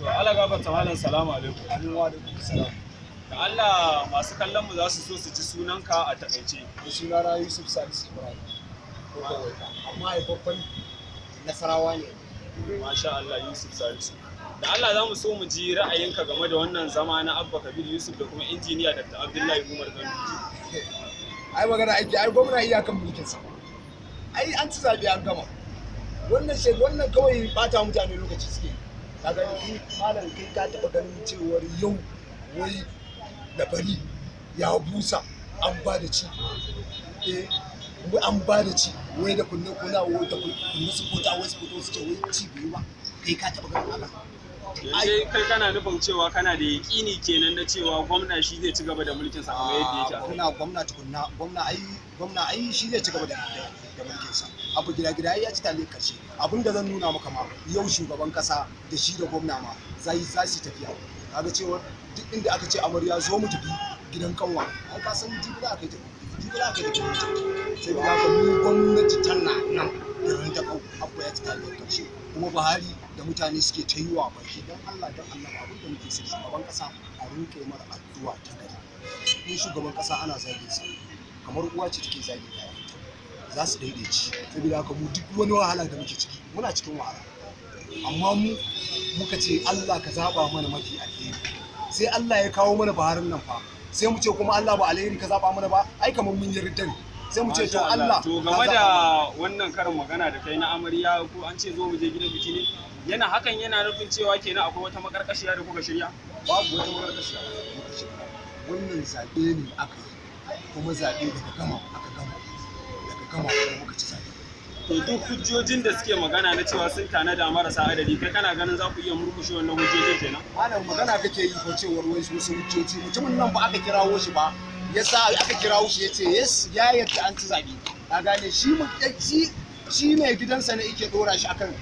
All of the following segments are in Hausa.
To Allah gafarta malam, salamu alaikum. Amin wa alaikum salam. Da Allah masu kallon mu za su so su ji sunanka a takaice. Da sunana Yusuf Salisu Ibrahim. Ko Kawaita. Amma haifaffen Nasarawa ne. Masha Allah, Yusuf Salisu. Da Allah za mu so mu ji ra'ayinka game da wannan zama na Abba Kabir Yusuf da kuma injiniya Dr. Abdullahi Umar Ganduje. Ai magana aiki, ai gwamna iyakan mulkin sa. Ai an ci zaɓe an gama. Wannan shi wannan kawai bata mutane lokaci suke. Ka gani malam, kai ka taɓa ganin cewar yau wai da bari ya busa an ba da ci. Eh, wai an ba da ci, wai da kunne kuna wai da kunne su fota, wai su fito su ce wai ci bai ba. Kai ka taɓa ganin haka? Yanzu kai kana nufin cewa kana da yaƙini kenan na cewa gwamna shi zai ci gaba da mulkin sa kamar yadda yake a kai. Gwamna, gwamna tukunna, gwamna ai shi zai ci gaba da mulkin sa. Abu gida gida ai ya ci taliyar karshe. Abin da zan nuna maka ma, yau shugaban kasa da shi da gwamna ma zai za su tafiya. Kaga cewa duk inda aka ce amarya zo mu tafi gidan kanwa, ai ka san jibi za a kai ta, jibi za a kai ta gidan ta. Sai da haka mu gwamnati tana nan irin ta kau. Abu ya ci taliyar karshe. Kuma Buhari da mutane suke ta yi wa baki, don Allah don Allah, abin da muke so shugaban kasa a rinƙa mara addu'a ta gari. In shugaban kasa ana zagin sa, kamar uwa ce take zagin ƴaƴanta, za su daidaici. Saboda haka mu duk wani wahala da muke ciki, muna cikin wahala, amma mu muka ce Allah ka zaba mana mafi alheri, sai Allah ya kawo mana Buharin nan fa. Sai mu ce kuma Allah ba alheri ka zaba mana ba, ai kamar mun yi ridda ne. Sai mu ce to Masha Allah To ka game zaba da mana. wannan karin magana da kai na amarya ko an ce zo mu je gidan biki ne, yana hakan yana nufin cewa kenan akwai wata makarkashiya da kuka shirya? Babu wata makarkashiya da muka shirya. Wannan zaɓe ne aka yi, kuma zaɓe daga gama aka gama, daga gama kuma muka ci zaɓe. To duk hujjojin da suke magana na cewa sun tanada marasa adadi, kai kana ganin za ku iya murkushe wannan hujjojin kenan? Malam, magana kake yi ko cewar wai wasu hujjoji. Mutumin nan ba aka kirawo shi ba, yasa aka kirawo shi yace yes, ya yadda an ci zaɓe. Ka gane shi shi mai gidansa ne yake dora shi akan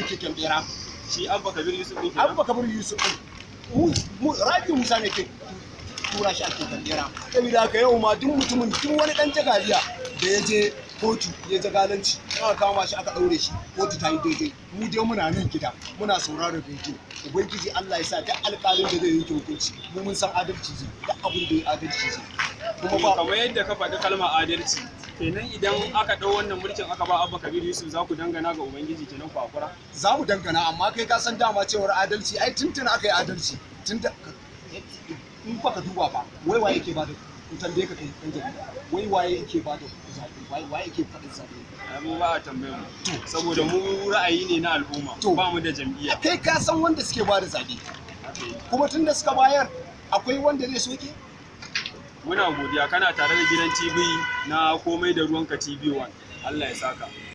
keken bera. Shi Abba Kabir Yusuf din kenan? Abba Kabir Yusuf din, mu Rabi Musa ne ke tura shi a keken bera. Saboda haka yau ma duk mutumin, duk wani dan jagaliya da ya je kotu ya jagalanci, aka kama shi aka ɗaure shi, kotu ta yi daidai. Mu dai muna nan gida muna sauraron rediyo. Ubangiji Allah ya sa duk alƙalin da zai yanke hukunci, mu mun san adalci zai, duk abin da ya adalci zai. Kuma To ba kamar yadda ka faɗi kalmar adalci kenan, idan aka ɗau wannan mulkin aka ba Abba Kabir Yusuf, za ku dangana ga Ubangiji kenan ku hakura? Za mu dangana, amma kai ka san dama cewar adalci ai tuntuna aka yi adalci. Tunda in baka duba ba, wai waye yake ba da, in tambaye ka kai ɗan jarida, wai waye yake ba da zaɓe, waye waye yake faɗin zaɓe? Ai mu ba a tambayar mu. To Saboda mu ra'ayi ne na al'umma, To. ba mu da jam'iyya. Kai ka san wanda suke ba da zaɓe. Haka yake. Kuma tunda suka bayar, akwai wanda zai soke. Muna godiya, kana tare da gidan TV na Komai da Ruwanka TV 1. Allah ya saka.